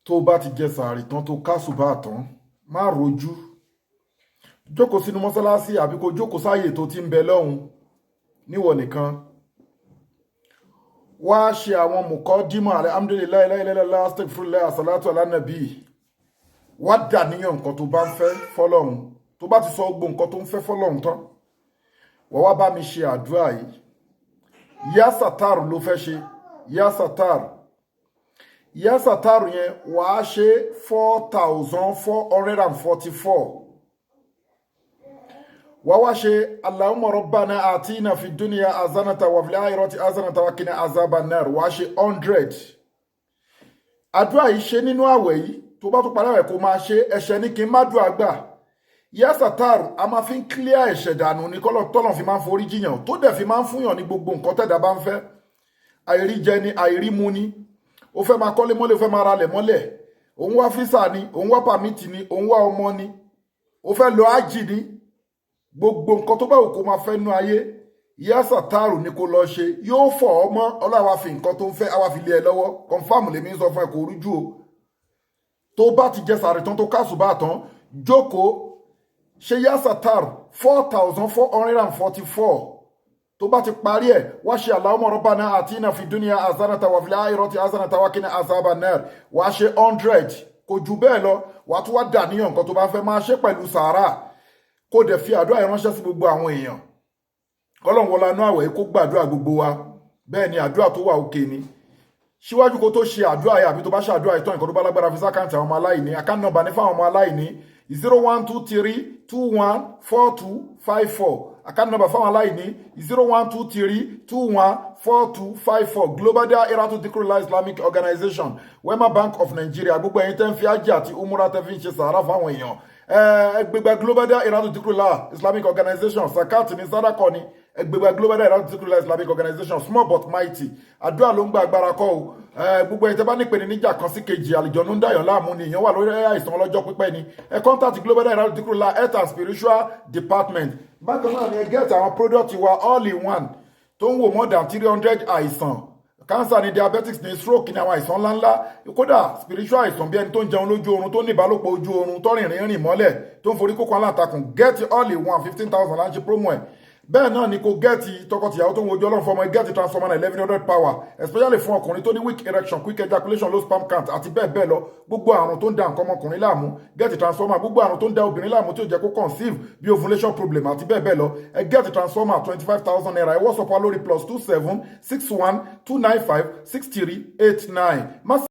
Tó bá ti jẹ sàárì tán, tó kásùbà tán, má rojú, jókòó sínú mọ́sálásí àbí kó jókòó sáàyè tó ti ń bẹ lọ́hùn níwọ̀ nìkan. Wá ṣe àwọn mùkọ́ dímọ̀, alhamdulillahi, la ilaha illallah, astaghfirullah, salatu ala nabi. Wá dàníyàn nǹkan tó bá ń fẹ́ fọ́lọ́hun. Tó bá ti sọ gbogbo nǹkan tó ń fẹ́ fọ́lọ́hun tán, wọ́n wá bá mi ṣe àdúrà yìí. Yá Satar ló fẹ́ ṣe. Yá Satar, Yá Satar yẹn, wàá ṣe 4,444. Wàá wá ṣe Allahumma rabbana atina fi dunya hasanata wa fil akhirati hasanata wa qina azaban nar. Wàá ṣe 100. Àdúrà yìí, ṣe nínú àwẹ̀ yìí. Tó bá tún parí àwẹ̀, kó máa ṣe. Ẹ̀ṣẹ̀ ní kí n má dùn àgbà. Yá Satar, a máa fi ń clear ẹ̀ṣẹ̀ dànù ní kọ́lọ̀ tọ́lọ̀, fi máa ń forí jiyàn, tó dẹ̀ fi máa ń fúnyàn ní gbogbo nǹkan tẹ̀dá bá ń fẹ́. Àìrí jẹ ni, àìrí mu ni, ó fẹ́ máa kọ́lé mọ́lẹ̀, ó fẹ́ máa ralẹ̀ mọ́lẹ̀, òun wá visa ni, òun wá permit ni, òun wá ọmọ ni, ó fẹ́ lọ ájì ni, gbogbo nǹkan tó bá wù kó máa fẹ́ nú ayé, Yá Satar ni kó lọ ṣe. Yóò fọ̀ ọ́ mọ́. Ọlọ́run wá fi nǹkan tó ń fẹ́, á wá fi lé ẹ lọ́wọ́. Confirm lèmi ń sọ fún ẹ, kò rújú o. Tó bá ti jẹ sàárì tán, tó kásùbà tán, jókòó, ṣe Yá Satar 4,444. Tó bá ti parí ẹ̀, wá ṣe Allahumma rabbana atina fi dunya hasanata wa fil akhirati hasanata wa qina azaban nar. Wá ṣe 100, kò jù bẹ́ẹ̀ lọ. Wà tún wá dà níyàn nǹkan tó bá fẹ́, máa ṣe pẹ̀lú sàárà, kó dẹ̀ fi àdúrà yẹn ránṣẹ́ sí gbogbo àwọn èèyàn. Kọ́lọ́n wọlé anú àwẹ̀, kó gbàdúrà gbogbo wa. Bẹ́ẹ̀ ni, àdúrà tó wà òkè ni. Síwájú kó tó ṣe àdúrà yẹn, àbí tó bá ṣe àdúrà yìí tán, nǹkan tó bá lágbára, fi sí account àwọn ọmọ aláìní. Account number ní fáwọn ọmọ aláìní: 0123214254. Account number fáwọn aláìní: 0123214254. Global Dahiratu Dhikrlahi Islamic Organization, Wema Bank of Nigeria. Gbogbo ẹ̀yin tẹ́ ń fi ájì àti umura, tẹ́ fi ń ṣe sàárà fáwọn èèyàn, ẹgbẹgbẹ Global Dahiratu Dhikrlahi Islamic Organization. Zakat ní, sádàkọ ni. Ẹgbẹgbẹ Global Dahiratu Dhikrlahi Islamic Organization, small but mighty. Àdúrà ló ń gba, agbára kọ́ o. Gbogbo ẹ̀yin tẹ́ bá nípe ní níjà kan sí kejì, àlìjọ̀nú ń dàyàn láàmú ni, èèyàn wà lórí àìsàn ọlọ́jọ́ pípẹ́ ni, ẹ contact Global Dahiratu Dhikrlahi Health and Spiritual Department. Bákan náà ni ẹ get àwọn product wa, all in one, tó ń wò more than 300 àìsàn: cancer ni, diabetics ni, stroke ni, àwọn àìsàn ńláńlá. Kódà spiritual àìsàn, bí ẹni tó ń jẹun lójú oorun, tó ní ìbálòpọ̀ ojú oorun, tó rìnrìn rìn mọ́lẹ̀, tó ń forí kókó aláǹtakùn. Get all in one, 15,000 láti promo ẹ̀. Bẹ́ẹ̀ náà ni kò get tọkọtìyàwó tó ń wojú Ọlọ́run fọmọ, get transformer 1100 power, especially fún ọkùnrin tó ní weak erection, quick ejaculation, low sperm count àti bẹ́ẹ̀ bẹ́ẹ̀ lọ. Gbogbo àrùn tó ń da nǹkan ọmọkùnrin láàmú, get transformer. Gbogbo àrùn tó ń da obìnrin láàmú tí ó jẹ́ kó conceive, bí ovulation problem àti bẹ́ẹ̀ bẹ́ẹ̀ lọ, ẹ get transformer, ₦25,000. Ẹ WhatsApp wa lórí +27 612956389.